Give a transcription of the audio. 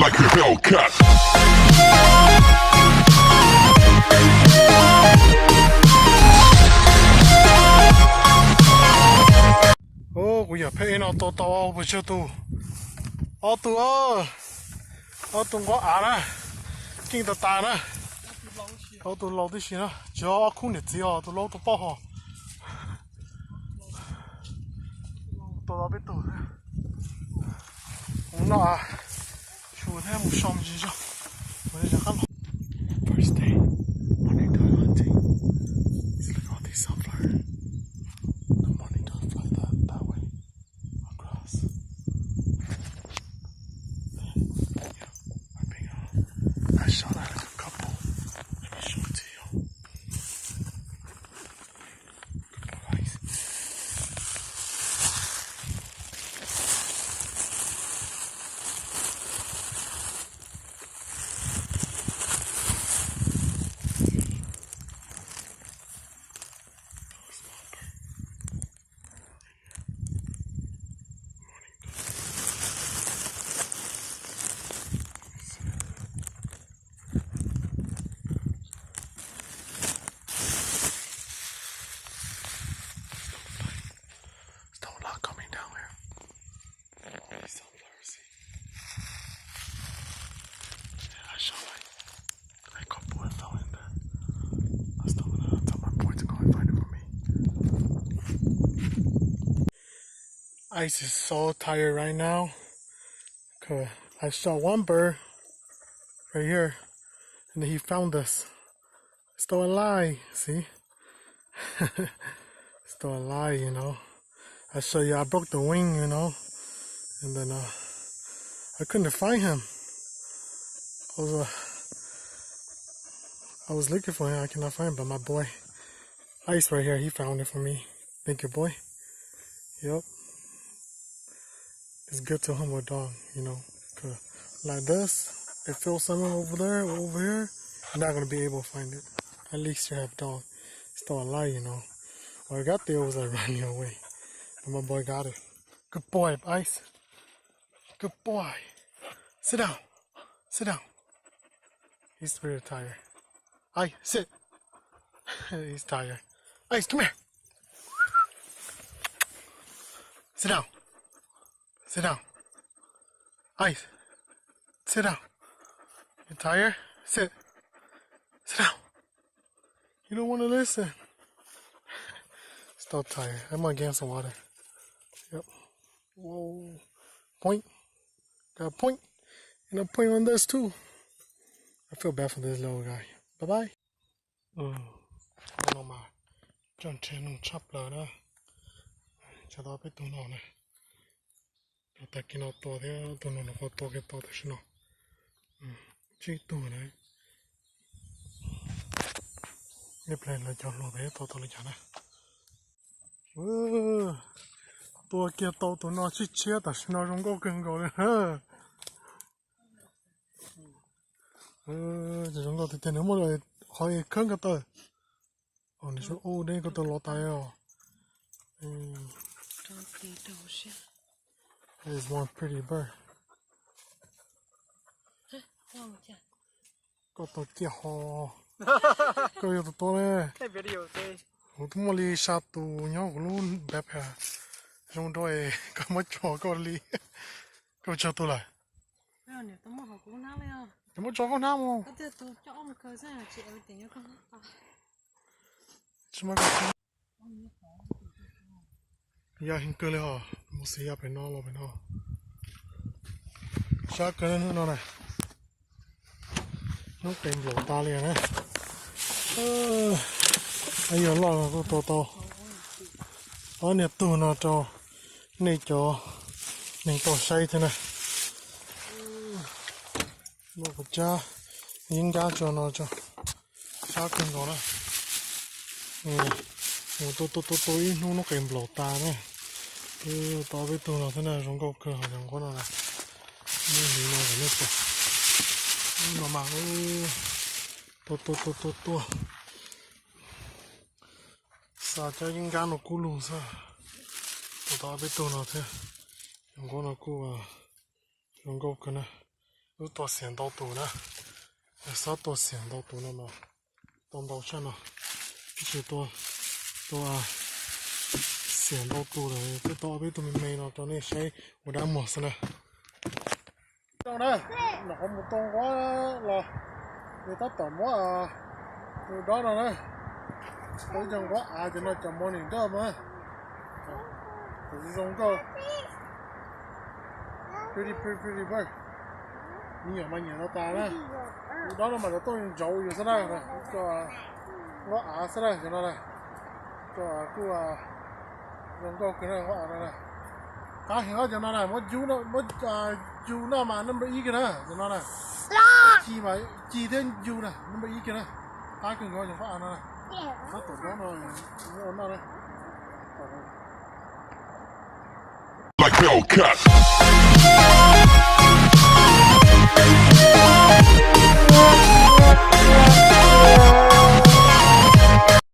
Like a Hellcat. Kuv yog pheb no tua tau puas tsawg tus? Ob tug, ob tug nqaub av na, keej tas tas na. Ob tug laus tib si na, tsis yog ob khub niam txiv os, tus laus tus poj hos. Tua tau peb tug. Mus noj, su thiab mus so me ntsis zog. Mus rov qab los. First day, morning dog hunting. It's like all these sunflower. The morning dog fly that, that way across. And, yeah, I think, uh, I shot at a couple. Let me show it to you. There's a lot coming down here. All these sunflowers, see? Yeah, I shot like a couple that fell in there. I was talking to my boy to go and find it for me. Ice is so tired right now. 'Cause I shot one bird right here, and then he found us. Still alive, see? Still alive, you know. I show you, I broke the wing, you know. And then uh, I couldn't find him. I was, uh, I was looking for him, I cannot find him, but my boy Ice right here, he found it for me. Thank you, boy. Yep. It's good to humble dog, you know, 'cause like this, if feel something over there or over here, you're not gonna be able to find it. At least you have dog. Still alive, you know. Or I got there, it was like running away. But my boy got it. Good boy, Ice. Good boy. Sit down. Sit down. He's very tired. Ice, sit. He's tired. Ice, come here. Sit down. Sit down. Ice, sit down. You tired? Sit. Sit down. You don't want to listen. Still tired. I'm gonna get some water. Yep. Whoa. Point. Got a point. And a point on this too. I feel bad for this little guy. Bye bye. Hnub no mas tso nrhe noj tshaj plaws na. Tso tau peb tug no na. Tag kis no tua thiab tus no nws qhuav tua kiag tau tam sim no. Tsib tug na. Ib pliag lawv cov hluas pem tua tau li cas na. Tua kiag tau tus no tshiab tshiab tam sim no zoo nkauj kawg nkaus li. Zoo nkauj tiag tiag, nws muaj qhov khawb ko taw. Nws tsuas ua deb ko taw los tas os. That is one pretty bird. Koj tau ciaj ho. Koj yog tus tua ne. Kuv twb muaj li xya tus nyob kuv lub backpack. Zoo dua koj muab tso koj li. Koj tso tus lawm. Ces muab tso koj hnab mus. Tsis muab koj ya heev kawg li hos, mus xwb ya pem no los pem no. Sab kawg hnub no na. Hnub qes nplaum tas li na. Yog loj los kuj tua tau ob niag tug no rau nej cov neeg tau saib thiab na. Loj kuv cab yeeb nkab tso no tso. Sab kawg nkaus na. Mus tua tua tua tua ib hnub hnub qes nplaum tas na. Tau peb tug no thiab na, zoo nkauj kawg hos cov nquab no na. Muab hliv no kom nej pom. Ub no mas tua tua tua tua tua. Xa cov yeeb nkab no kub lug xwb. Tua tau peb tug no thiab. Cov nquab no kuj zoo nkauj kawg na. Wb tua xiam ntau tus na, xob tua xiam ntau tus no no, tau ntau tshaj no. Ib tshua tua, tua xiam ntau tus lawm, twb tau ob peb tug me me no rau nej saib ua dab muag xwb na. Tau na, nram qhov mus tau nquab los, nws tab tom muab tus dob no na, tau ib co nquab av ces no cov mos nim dawb mas, zoo nkauj, pretty pretty pretty bird, me nyuam mas nyiam no tas na. Tus dob no mas cov tuaj ntsauv yus xwb na, cov nquab av xwb na cov no na, cov kuj zoo nkauj kawg na nquab av no na. Qab heev cov no na, muab yug noj mas number ib kiag na cov no na. Ci mas ci thiab yug na number ib kiag na. Qab kawg nkaus cov nquab av no na. Qab tom dob no, ua noj na.